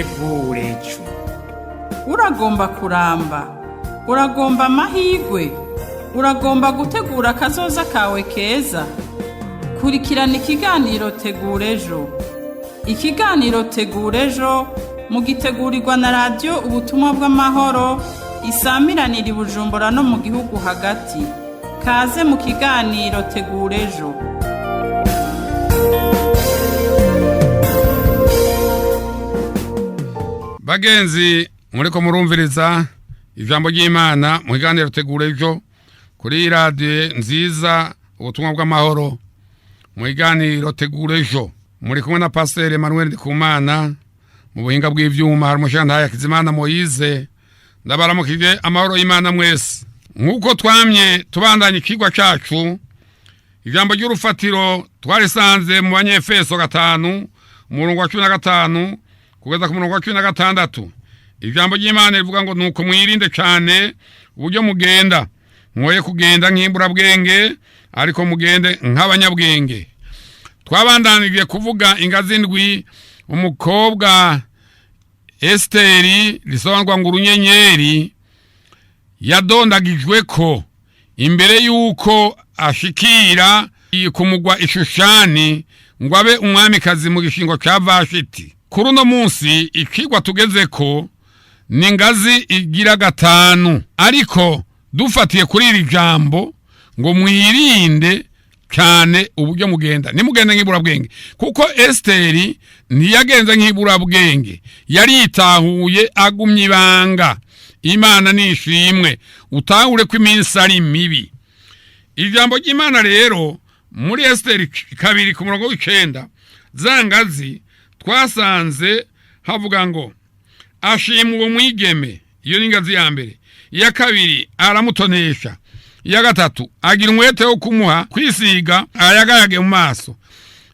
Tegura ejo. Uragomba kuramba? Uragomba amahirwe? Uragomba gutegura akazoza kawe keza? Kurikirana ikiganiro Tegura ejo. Ikiganiro Tegura ejo mugitegurirwa na Radiyo Ubutumwa bw'Amahoro isamiranira i Bujumbura no mu gihugu hagati. Kaze mu kiganiro Tegura ejo. Bagenzi muriko murumviriza ijambo ry'Imana mu kiganiro Tegura ejo kuri radiyo nziza Ubutumwa bw'Amahoro, mu kiganiro Tegura ejo muri kumwe na Pasiteri Emmanuel Ndikumana. Mu buhinga bw'ivyuma hari umushantaye Hakizimana Moyize. Ndabaramukije, amahoro y'Imana mwese. Nk'uko twamye tubandanya ikigwa cacu, ijambo ry'urufatiro twarisanze mu Banyefeso 5, umurongo wa 15 kugeza ku murongo wa 16. Ijambo ry'Imana rivuga ngo: "Nuko mwirinde cyane uburyo mugenda, mwoye kugenda nk'imburabwenge, ariko mugende nk'abanyabwenge." Twabandanije kuvuga ingazi ndwi umukobwa Esiteri, risobanurwa ngo urunyenyeri, yadondagijwe ko imbere y'uko ashikira kumugwa Ishushani ngo abe umwamikazi mu gishingo cya Vashiti. Kuri uno munsi ikigwa tugeze ko ni ingazi igira gatanu, ariko dufatiye kuri iri jambo ngo mwirinde cyane uburyo mugenda, nimugende nk'iburabwenge, kuko Esiteri ntiyagenze nk'iburabwenge, yaritahuye, agumye ibanga. Imana nishimwe. Utahure ko iminsi ari mibi. Ijambo ry'Imana rero muri Esiteri 2 ku murongo w'9, za ngazi twasanze havuga ngo: "Ashima uwo mwigeme." Iyo ni ingazi ya mbere. Iya kabiri, aramutonesha. Iya gatatu, agira umwete wo kumuha kwisiga ayagayage mu maso.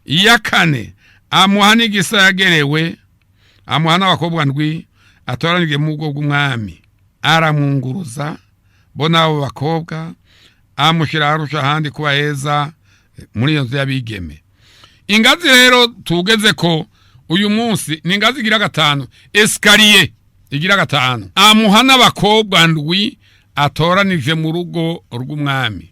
Iya kane, amuha n'igisa yagerewe, amuha n'abakobwa ndwi atoranijwe mu bwo bw'umwami. Aramwunguruza bo n'abo bakobwa, amushyira aharusha ahandi kuba heza muri iyo nzu y'abigeme. Ingazi rero tugeze ko uyu munsi ni ingazi igira gatanu, escalier igira gatanu: amuha n'abakobwa ndwi atoranije mu rugo rw'umwami.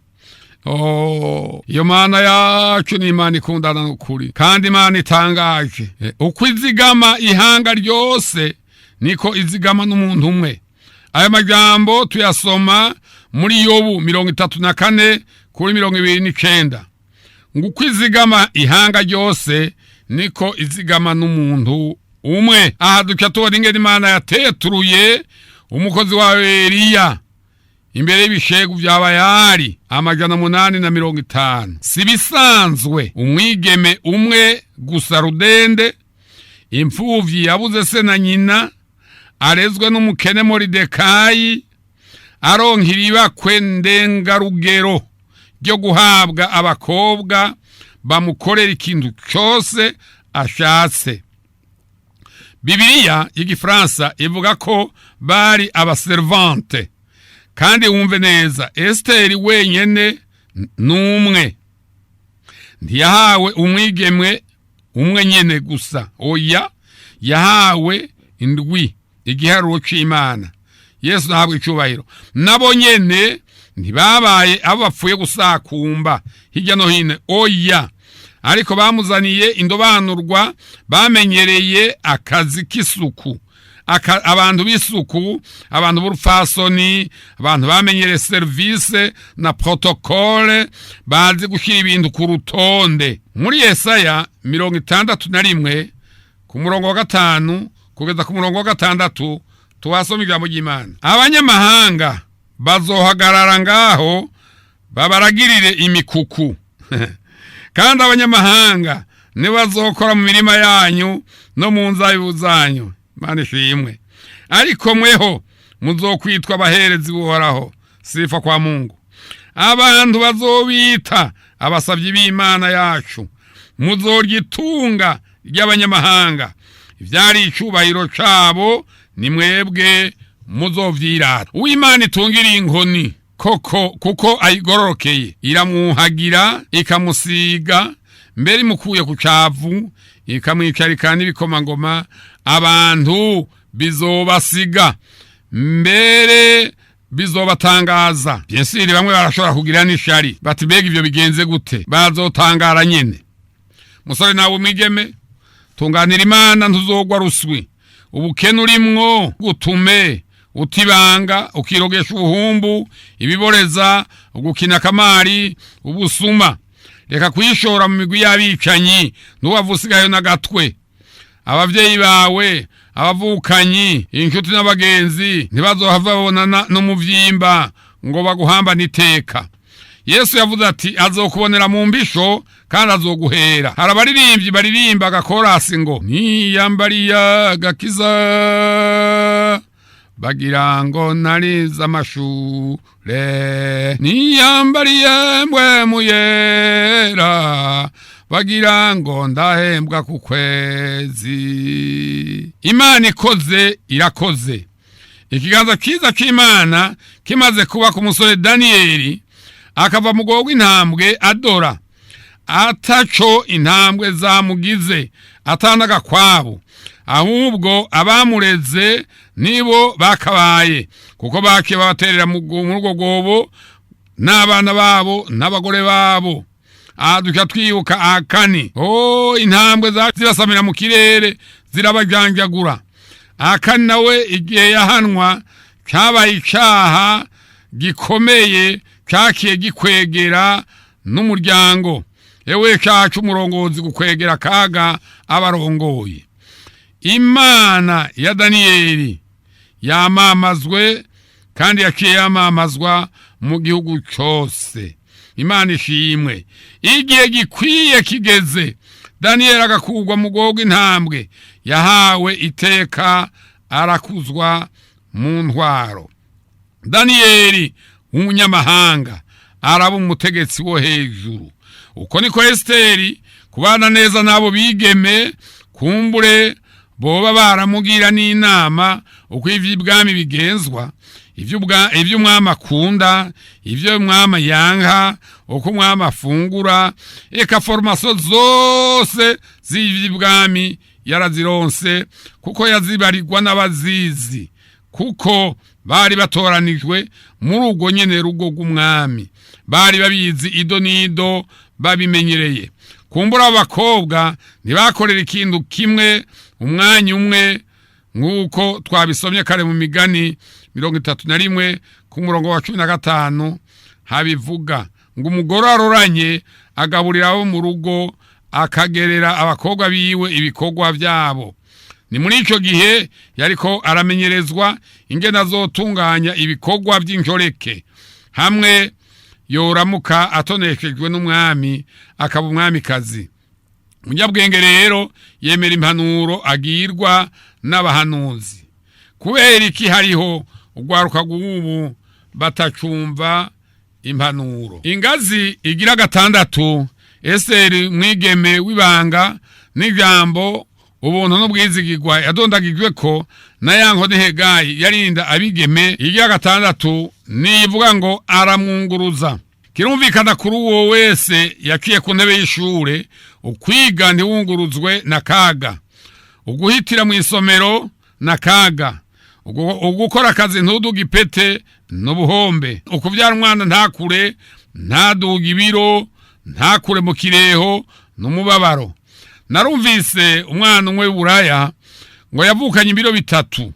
Oh, iyo Mana yacu ni Imana ikundana n'ukuri, kandi Imana itangaje. Uko izigama ihanga ryose, niko izigama n'umuntu umwe. Aya majambo tuyasoma muri Yobu 34 kuri 29, ngo uko izigama ihanga ryose, niko izigama n'umuntu umwe. Aha duca tubona ingene Imana yateturuye umukozi wawe Eliya imbere y'ibishegu vya Bayali 850. Si bisanzwe umwigeme umwe gusa rudende, imfuvyi yabuze se na nyina, arezwe n'umukene Moridekayi, aronka ibibakwe ndengarugero ryo guhabwa abakobwa bamukorera ikintu cyose ashatse. Bibiliya y'Igifaransa ivuga ko bari abaservante. Kandi wumve neza, Esiteri wenyene n'umwe ntiyahawe umwigemwe umwe nyene gusa, oya, yahawe indwi, igiharuro c'Imana. Yesu nahabwa icubahiro. Nabo nyene ntibabaye abo bapfuye gusakumba hirya no hino, oya, ariko bamuzaniye indobanurwa bamenyereye akazi k'isuku, abantu b'isuku, abantu b'urupfasoni, abantu bamenyereye serivisi na protocole, bazi gushyira ibintu ku rutonde. Muri Yesaya 61 ku murongo wa 5 kugeza ku murongo wa 6 tuwasoma ijambo ry'Imana: "Abanyamahanga bazohagarara ngaho babaragirire imikuku, kandi abanyamahanga nibazokora mu mirima yanyu no mu nzabibu zanyu." Imana ishimwe. "Ariko mweho muzokwitwa abaherezi b'Uhoraho." Sifa kwa Mungu. "Abantu bazobita abasabyi b'Imana yacu. Muzorya itunga ry'abanyamahanga, ivyari icubahiro cabo ni mwebwe muzovyirata." Uw'Imana itungiriye inkoni koko, kuko ayigororokeye, iramwuhagira, ikamusiga, mbere imukuye ku cavu, ikamwicarika n'ibikomangoma. Abantu bizobasiga, mbere bizobatangaza. Bien sûr, bamwe barashobora kugira n'ishari, bati: "Mbega ivyo bigenze gute?" Bazotangara nyene. Musore nawe umwigeme, tunganira Imana, ntuzogwa ruswi. Ubukene urimwo gutume utibanga, ukirogesha ubuhumbu, ibiboreza, ugukina akamari, ubusuma. Reka kwishora mu migwi y'abicanyi, ntuwava usigayo n'agatwe. Abavyeyi bawe, abavukanyi, inshuti n'abagenzi ntibazohava babonana n'umuvyimba ngo baguhambane iteka. Yesu yavuze ati: "Azokubonera mu mbisho kandi azoguhera." Hari abaririmbyi baririmba agakorasi ngo: "Niyambariye agakiza, bagira ngo narize amashure, niyambariye Mpwemu Yera, bagira ngo ndahembwa ku kwezi." Imana ikoze, irakoze. Ikiganza cyiza cy'Imana kimaze kuba ku musore Daniyeli, akava mu bwobo bw'intambwe adora, ataco intambwe zamugize, atanagakwabo, ahubwo abamureze nibo bakabaye, kuko bakiye babaterera muri urwo rwobo n'abana babo n'abagore babo. Aha duca twibuka Akani. Oh, intambwe zirasamira mu kirere, zirabajanjagura. Akani nawe igihe yahanwa, cyabaye icaha gikomeye cyakiye gikwegera n'umuryango. Ewe, caca umurongozi gukwegera akaga abarongoye. Imana ya Daniyeli yamamazwe kandi yaciye yamamazwa mu gihugu cyose. Imana ishimwe. Igihe gikwiye kigeze, Daniyeli agakurwa mu bwobo intambwe, yahawe iteka, arakuzwa mu ntwaro. Daniyeli w'umunyamahanga araba umutegetsi wo hejuru. Uko niko Esiteri kubana neza n'abo bigeme, kumbure boba baramugira n'inama uko ivy'ibwami bigenzwa, ivyo umwami akunda, ivyo umwami yanka, uko umwami afungura, eka formation zose z'ivy'ibwami yarazironse, kuko yazibarirwa n'abazizi, kuko bari batoranijwe muri urwo nyene rugo rw'umwami, bari babizi ido n'ido, babimenyereye. Kumbura abo bakobwa ntibakorera ikintu kimwe umwanya umwe, nk'uko twabisomye kare mu Migani 31 ku murongo wa 15, habivuga ngo: "Umugore aroranye agaburira abo mu rugo, akagerera abakobwa biwe ibikorwa byabo." Ni muri icyo gihe yariko aramenyerezwa ingene azotunganya ibikorwa by'inshoreke hamwe yoramuka atoneshejwe n'umwami, akaba umwamikazi. Umunyabwenge rero yemera impanuro agirwa n'abahanuzi. Kubera iki hariho urwaruka rw'ubu batacumva impanuro? Ingazi igira gatandatu, Eseri mwigeme w'ibanga n'ijambo, ubuntu n'ubwizigirwa, yadondagijwe ko na ya nkoni Hegayi yarinda abigeme. Igira gatandatu nivuga ngo: aramwunguruza. Kirumvikana kuri uwo wese yaciye ku ntebe y'ishure, ukwiga ntiwunguruzwe na kaga, uguhitira mu isomero na kaga, ugukora akazi ntuduge ipete n'ubuhombe, ukubyara umwana ntakure, ntaduge ibiro, ntakure mu kireho n'umubabaro. Narumvise umwana umwe w'uburaya ngo yavukanye ibiro 3.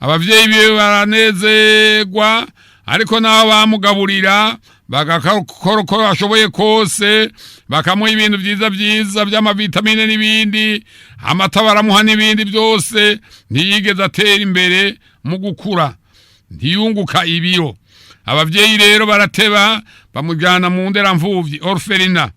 Abavyeyi biwe baranezerwa, ariko nabo bamugaburira, bagakora uko bashoboye kose, bakamuha ibintu vyiza vyiza vy'amavitamine n'ibindi, amata baramuha n'ibindi byose, ntiyigeze atera imbere mu gukura, ntiyunguka ibiro. Abavyeyi rero barateba bamujyana mu nderamvuvyi, orphelinat.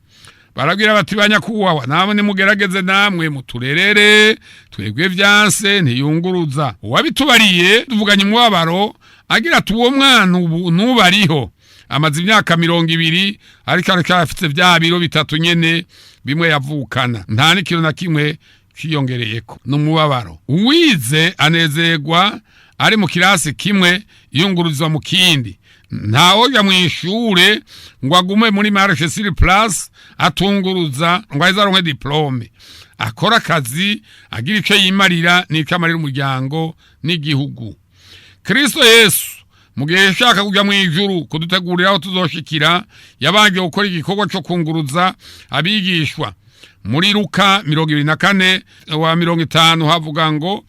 Barabwira bati: "Banyakubahwa, namwe nimugerageze, namwe muturerere, twebwe vyanse, ntiyunguruza." Uwabitubariye tuvuganye umubabaro agira ati: "Uwo mwana ubu nubu ariho, amaze imyaka 20, ariko aracyafite vya biro 3 nyene bimwe yavukana, nta n'ikintu na kimwe ciyongereyeko." N'umubabaro. Uwize anezerwa ari mu kirasi kimwe, yungururizwa mu kindi. Ntawoja mw'ishure ngo agume muri marche sur place, atunguruza ngo aheze aronke diplôme. Akora akazi, agira icyo yimarira n'icyo amarira umuryango n'igihugu. Kristo Yesu, mu gihe yashaka kujya mu ijuru kudutegurira aho tuzoshikira, yabanje gukora igikorwa cyo kunguruza abigishwa. Muri Luka 24 wa 50 havuga ngo: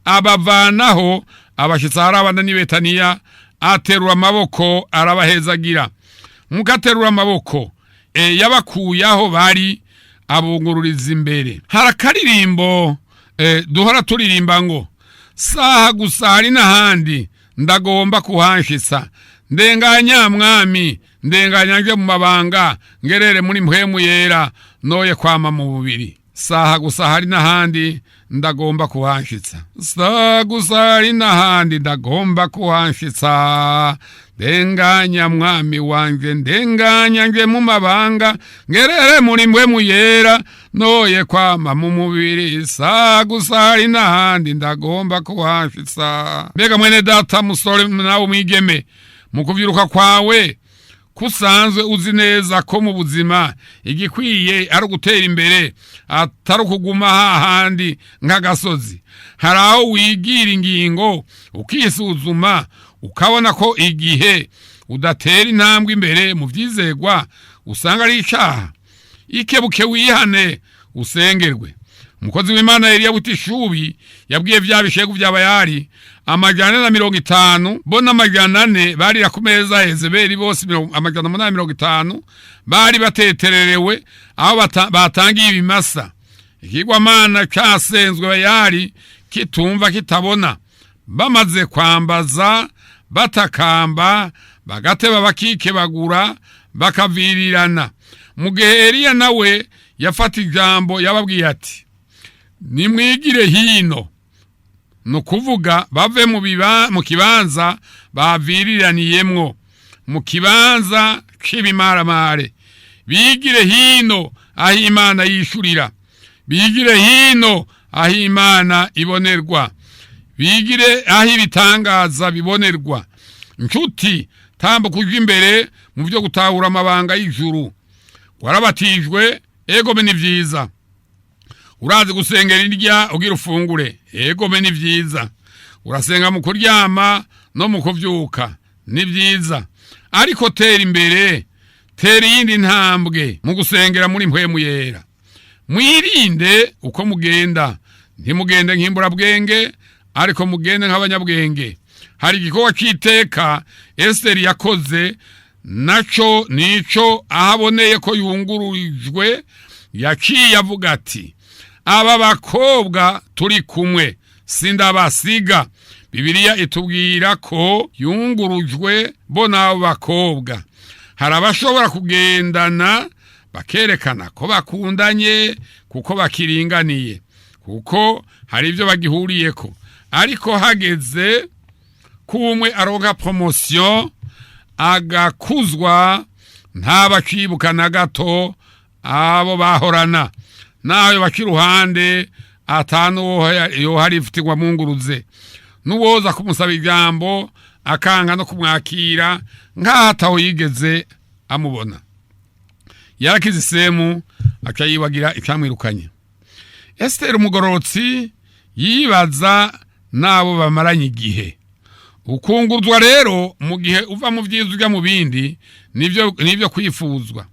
"Abavanaho, abashyitsi ahari n'i Betaniya, aterura amaboko arabahezagira." Muko aterura amaboko, yabakuye aho bari, abungururiza imbere. Hari akaririmbo duhora turirimba ngo: "Saha gusa, hari n'ahandi ndagomba kuhanshitsa, ndenganya mwami, ndenganya nje mu mabanga, ngerere muri mpwemu yera, noye kwama mu bubiri. Saha gusa, hari n'ahandi ndagomba kuhanshitsa, saha gusa, hari n'ahandi ndagomba kuhanshitsa, ndenganya mwami wanje, ndenganya nje mu mabanga, ngerere muri mpwemu yera, noye kwama mu mubiri, saha gusa, hari n'ahandi ndagomba kuhanshitsa." Mbega mwene data musore nawe mwigeme, mu kuvyiruka kwawe kusanzwe uzi neza ko mu buzima igikwiye ari ugutera imbere, atari ukuguma hahandi nk'agasozi. Hari aho wigira ingingo, ukisuzuma, ukabona ko igihe udatera intambwe imbere mu vyizegwa usanga ari icaha? Ikebuke, wihane, usengerwe. Umukozi w'Imana Eliya Butishubi yabwiye vya bishegu vya Bayali 450, bo n'400 barira ku meza Yezebeli, bose 850 bari batetererewe aho batangiye ibimasa. Ikigwamana casenzwe Bayali kitumva, kitabona. Bamaze kwambaza, batakamba, bagateba, bakikebagura, bakavirirana. Mu gihe Eliya nawe yafata ijambo, yababwiye ati: "Nimwigire hino." Ni ukuvuga bave mu kibanza baviriraniyemwo, mu kibanza cy'ibimaramare, bigire hino aho Imana yishurira, bigire hino aho Imana ibonerwa, bigire aho ibitangaza bibonerwa. Nshuti, tambuka ujya imbere mu byo gutahura amabanga y'ijuru. Warabatijwe, egome, ni byiza. Urazi gusengera indya ugira ufungure, egome, ni byiza. Urasenga mu kuryama no mu kuvyuka, ni byiza. Ariko tera imbere, tera iyindi ntambwe mu gusengera muri mpwemu yera. Mwirinde uko mugenda, ntimugende nk'imburabwenge, ariko mugende nk'abanyabwenge. Hari igikorwa cy'iteka Esiteri yakoze, naco nico aho aboneye ko yungururijwe, yaciye avuga ati: "Aba bakobwa turi kumwe sindabasiga." Bibiliya itubwira ko yungurujwe bo n'abo bakobwa. Hari abashobora kugendana bakerekana ko bakundanye kuko bakiringaniye, kuko hari ibyo bagihuriyeko, ariko hageze ko umwe aronka promotion, agakuzwa, ntabakibuka na gato abo bahorana, nayo baki iruhande, atanu yohari ifutirwa munguruze, n'uwoza kumusaba ijambo akanga no kumwakira nk'aho ataho yigeze amubona. Yarakize isemu, akayibagira icyamwirukanye. Esiteri umugororotsi yibaza n'abo bamaranye igihe. Ukungurwa rero mu gihe uva mu byiza ujya mu bindi, nibyo kwifuzwa.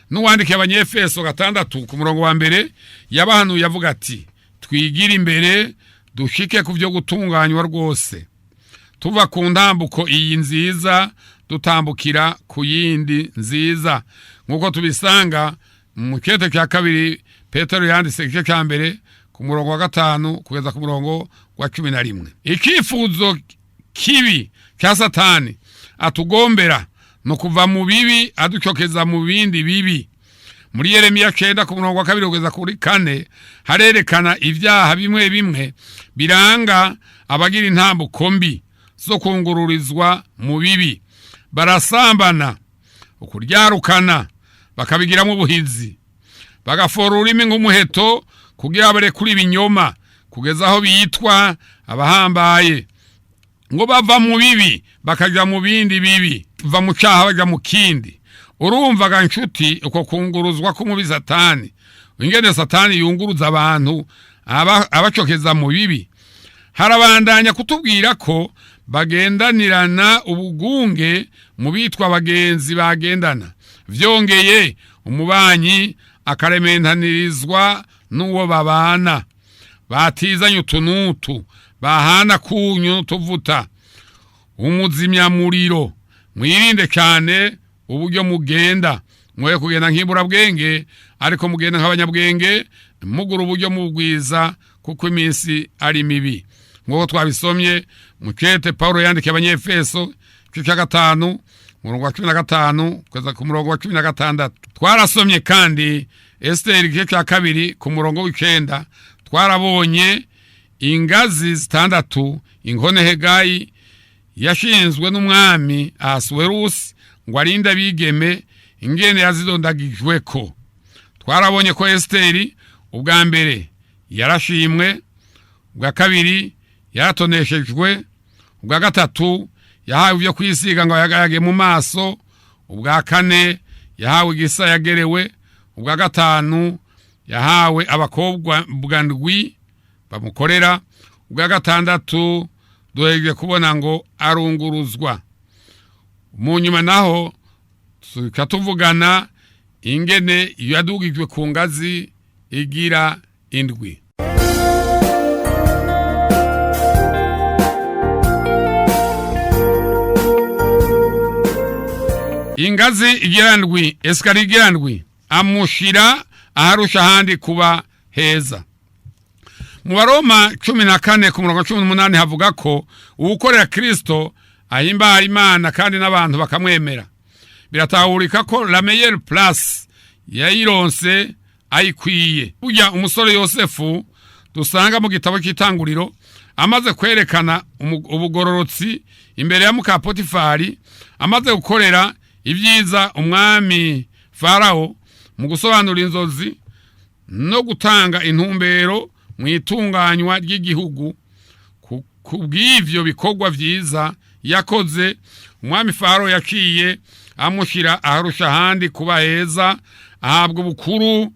N'uwandikiye Abanyefeso 6 ku murongo wa 1 yabahanuye avuga ati: "Twigire imbere, dushike ku byo gutunganywa rwose, tuva ku ntambuko iyi nziza dutambukira ku yindi nziza", nk'uko tubisanga mu kete cya kabiri Petero yanditse, igice cya 1 ku murongo wa 5 kugeza ku murongo wa 11. Icyifuzo kibi cya Satani atugombera ni ukuva mu bibi aducokeza mu bindi bibi. Muri Yeremiya 9 ku murongo wa 2 kugeza kuri 4 harerekana ibyaha bimwe bimwe biranga abagira intambuko mbi zo kungururizwa mu bibi. Barasambana, ukuryarukana bakabigiramo ubuhizi, bagafora ururimi nk'umuheto kugira barekure ibinyoma, kugeza aho bitwa abahambaye. Ngo bava mu bibi bakajya mu bindi bibi, va mu cyaha bajya mu kindi. Urumvaga nshuti, uko kunguruzwa k'umubi Satani. Ingene Satani yunguruza abantu abacokeza mu bibi. Harabandanya kutubwira ko bagendanirana ubugunge mu bitwa bagenzi bagendana. Vyongeye, umubanyi akarementanirizwa n'uwo babana, batizanye utunutu, bahana kunyu tuvuta umuzimyamuriro. Mwirinde cyane uburyo mugenda, mwoye kugenda nk'imburabwenge, ariko mugenda nk'abanyabwenge, mugura uburyo mubwiza, kuko iminsi ari mibi, nk'uko twabisomye mu cete Paulo yandikiye Abanyefeso, igice cya 5, umurongo wa 15 kugeza ku murongo wa 16. Twarasomye kandi Esiteri, igice cya 2, ku murongo w'9. Twarabonye ingazi zitandatu inkone Hegayi yashinzwe n'umwami Ahasuwerusi ngo arinde abigeme, ingene yazidondagijweko. Twarabonye ko Esiteri ubwa mbere yarashimwe, ubwa kabiri yaratoneshejwe, ubwa gatatu yahawe ibyo kwisiga ngo ayagayage mu maso, ubwa kane yahawe igisa yagerewe, ubwa gatanu yahawe abakobwa ndwi bamukorera, ubwa gatandatu duhereje kubona ngo arunguruzwa. Mu nyuma naho tuka tuvugana ingene yadugijwe ku ngazi igira indwi. Ingazi igira ndwi, escalier igira ndwi, amushira aharusha ahandi kuba heza. Mu Baroma 14 ku murongo 18 havuga ko uwukorera Kristo ahimbara Imana kandi n'abantu bakamwemera. Biratahurika ko la meilleure place yayironse ayikwiye. Burya umusore Yosefu dusanga mu gitabo cy'Itanguriro, amaze kwerekana ubugororotsi imbere ya muka Potifari, amaze gukorera ibyiza umwami Farawo mu gusobanura inzozi no gutanga intumbero mu itunganywa ry'igihugu, ku bw'ivyo bikorwa vyiza yakoze, umwami Farawo yaciye amushyira aharusha ahandi kuba heza, ahabwa ubukuru,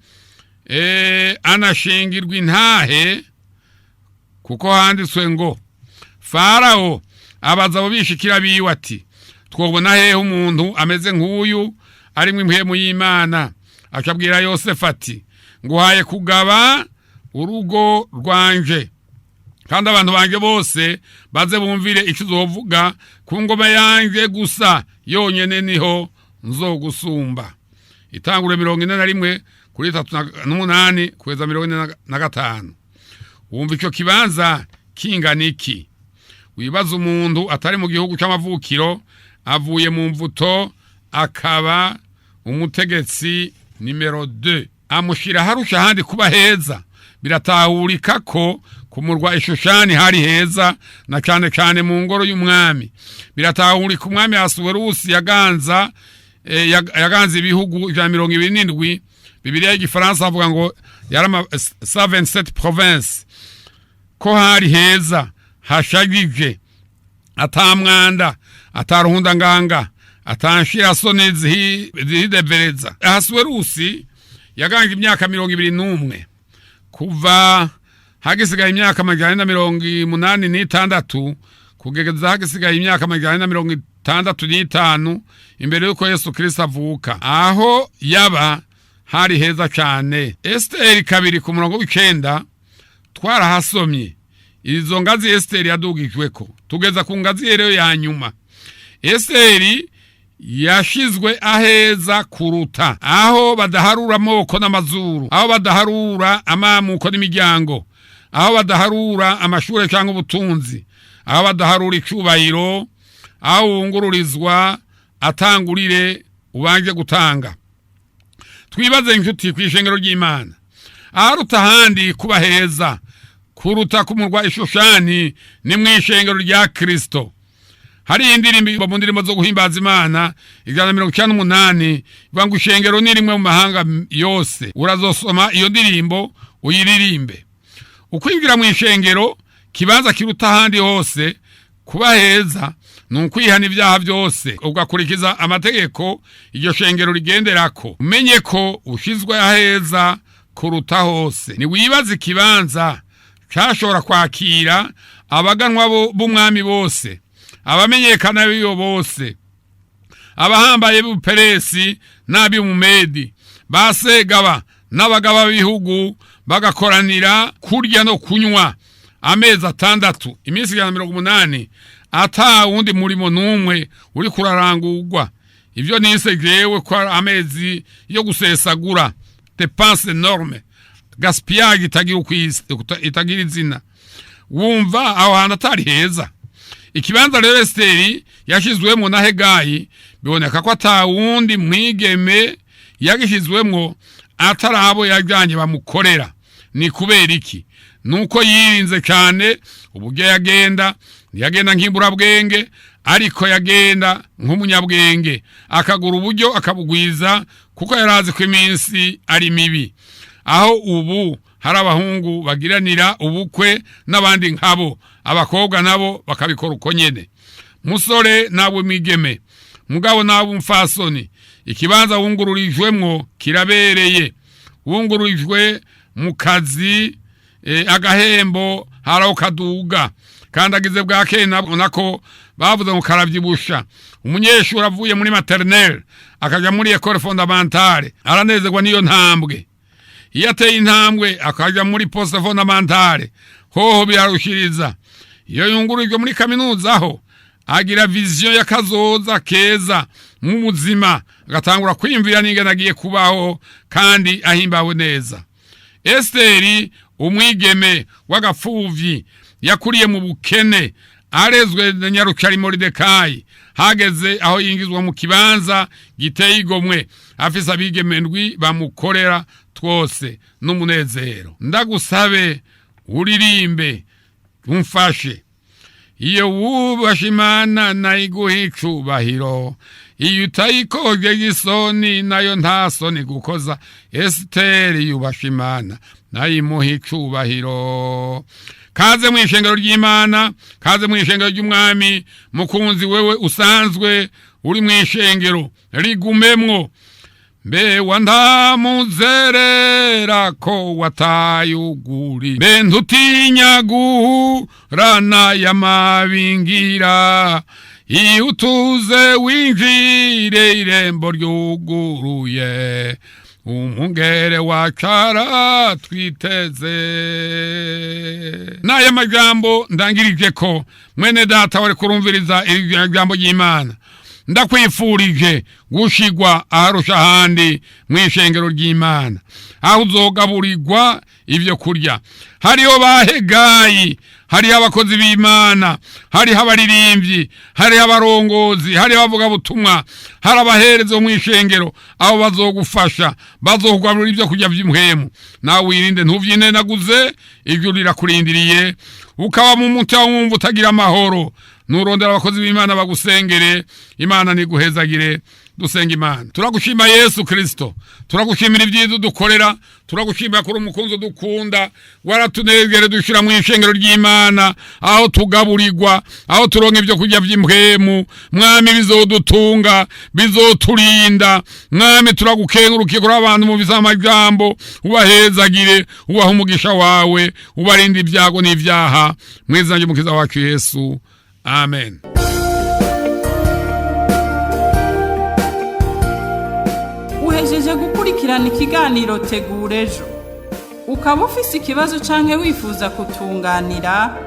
anashingirwa intahe, kuko handitswe ngo: "Farawo abaza abo bishikira biwe ati: 'Twobona hehe umuntu ameze nk'uyu arimwo impwemu y'Imana?' Akabwira Yosefu ati: 'Nguhaye kugaba urugo rwanje, kandi abantu banje bose baze bumvire icyo uzovuga. Ku ngoma yanje gusa yonyene niho nzogusumba.'" Itangure 41 kuri 38 kugeza 45. Wumva icyo kibanza kingana iki? Wibaza umuntu atari mu gihugu cy'amavukiro, avuye mu mvuto, akaba umutegetsi nimero 2, amushyira aharusha ahandi kuba heza. Biratahurika ko ku murwa Ishushani hari heza, na cyane cyane mu ngoro y'umwami. Biratahurika umwami Asuwerusi yaganza ibihugu 127. Bibiliya y'Igifaransa avuga ngo yarama 127 province, ko hari heza hashagije, atamwanda, ataruhundanganga, atanshirasoni zihidevereza. Ahasuwerusi yaganje imyaka 21, kuva hagisigaye imyaka 486 kugeza hagisigaye imyaka 465 imbere y'uko Yesu Kristo avuka. Aho yaba hari heza cyane. Esiteri 2 ku murongo w'9 twarahasomye izo ngazi Esiteri yadugijweko. Tugeza ku ngazi rero ya nyuma. Esiteri yashizwe aheza kuruta, aho badaharura amoko n'amazuru, aho badaharura amamuko n'imiryango, aho badaharura amashure cyangwa ubutunzi, aho badaharura icyubahiro, aho wungururizwa atangurire ubanje gutanga. Twibaze inshuti, ku ishengero ry'Imana, aharuta ahandi kuba heza kuruta ku murwa Ishushani ni mu ishengero rya Kristo. Hari indirimbo mu ndirimbo zo guhimbaza Imana 198 ivuga ngo ishengero ni rimwe mu mahanga yose. Urazosoma iyo ndirimbo uyiririmbe. Ukwinjira mu ishengero, kibanza kiruta ahandi hose kuba heza, ni ukwihana ibyaha byose, ugakurikiza amategeko iryo shengero rigenderako. Umenye ko ushizwe aheza. Kuruta hose, ntiwibaze ikibanza cyashobora kwakira abaganwa b'umwami bose, abamenyekana b'iyo bose, abahambaye b'ubuperesi n'ab'umumedi, basegaba n'abagaba b'ibihugu, bagakoranira kurya no kunywa amezi 6, iminsi 180, ata wundi murimo n'umwe uri kurarangurwa. Ibyo nise jewe ko ari amezi yo gusesagura, dépense énorme, gaspillage itagira uko itagira izina. Wumva aho hantu atari heza? Ikibanza rero Esiteri yashyizwemo na Hegayi, biboneka ko ata wundi mwigeme yagishyizwemo atari abo yajyanye bamukorera. Ni kubera iki? Nuko yirinze cyane uburyo yagenda. Ntiyagenda nk'imburabwenge, ariko yagenda nk'umunyabwenge, akagura uburyo akabugwiza, kuko yari azi ko iminsi ari mibi. Aho ubu hari abahungu bagiranira ubukwe n'abandi nkabo, abakobwa nabo bakabikora uko nyene. Musore nawe mwigeme, mugabo nawe umfasoni, ikibanza wungururijwemwo kirabereye. Wungururijwe mu kazi, agahembo haraho kaduga, kandi agize bwakeye nako bavuze ngo karavyibusha. Umunyeshuri avuye muri maternelle akaja muri école fondamentale aranezerwa n'iyo ntambwe. Iyo ateye intambwe akaja muri poste fondamentale, hoho birarushiriza. Iyo yungururijwe muri kaminuza, aho agira vision y'akazoza keza mu buzima, agatangura kwiyumvira n'ingene agiye kubaho kandi ahimbawe neza. Esiteri, umwigeme w'agapfuvyi yakuriye mu bukene, arezwe na nyarucari Moridekayi, hageze aho yingizwa mu kibanza giteye igomwe, afise abigeme ndwi bamukorera twose n'umunezero. Ndagusabe uririmbe umfashe: iyo wubasha Imana nayo iguha icubahiro, iyo utayikoje isoni nayo nta soni gukoza. Esiteri yubasha Imana, nayo imuha icubahiro. Kaze mu ishengero ry'Imana, kaze mu ishengero ry'Umwami. Mukunzi, wewe usanzwe uri mu ishengero, rigumemwo. Mbe wandamuzerera ko watayuguri? Mbe ntutinya guhurana y'amabingira? Ihutuze winjire, irembo ryuguruye, umungere wacara twiteze. N'aya majambo ndangirije ko, mwene data wari kurumviriza iri jambo ry'Imana, ndakwifurije gushigwa aharusha ahandi mu ishengero ry'Imana, aho uzogaburirwa ibyo kurya. Hariho bahegayi, hariho abakozi b'Imana, hariho abaririmbyi, hariho abarongozi, hariho abavugabutumwa, hari abahereza mu ishengero. Abo bazogufasha, bazokugaburira ibyo kurya by'impwemu. Nawe wirinde, ntuvyinenaguze, ijuru rirakurindiriye. Ukaba mu mutima wumva utagira amahoro, nurondera abakozi b'Imana bagusengere. Imana niguhezagire. Dusenga Imana. Turagushima Yesu Kristo, turagushimira ibyiza udukorera, turagushimira kuri umukunzi udukunda. Waratunegere dushyira mu ishengero ry'Imana, aho tugaburirwa, aho turonka ibyo kurya by'impwemu, Mwami, bizodutunga, bizoturinda. Mwami, turagukengurukiye kuri abantu mu bizamajambo. Ubahezagire, ubaha umugisha wawe, ubarinde ibyago n'ibyaha, mu izina ry'Umukiza wacu Yesu, amen. Uhejeje gukurikirana ikiganiro Tegura Ejo. Ukaba ufise ikibazo canke wifuza kutunganira,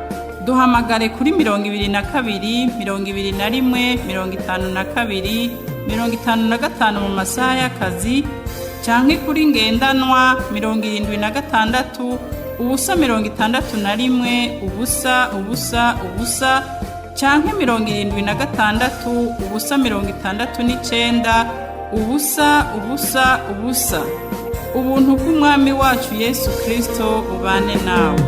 duhamagare kuri 22 21 52 55 mu masaha y'akazi, canke kuri ngendanwa 76 0 61 0 0 0 canke 76 069 0 0 0. Ubuntu bw'Umwami wacu Yesu Kristo bubane nawe.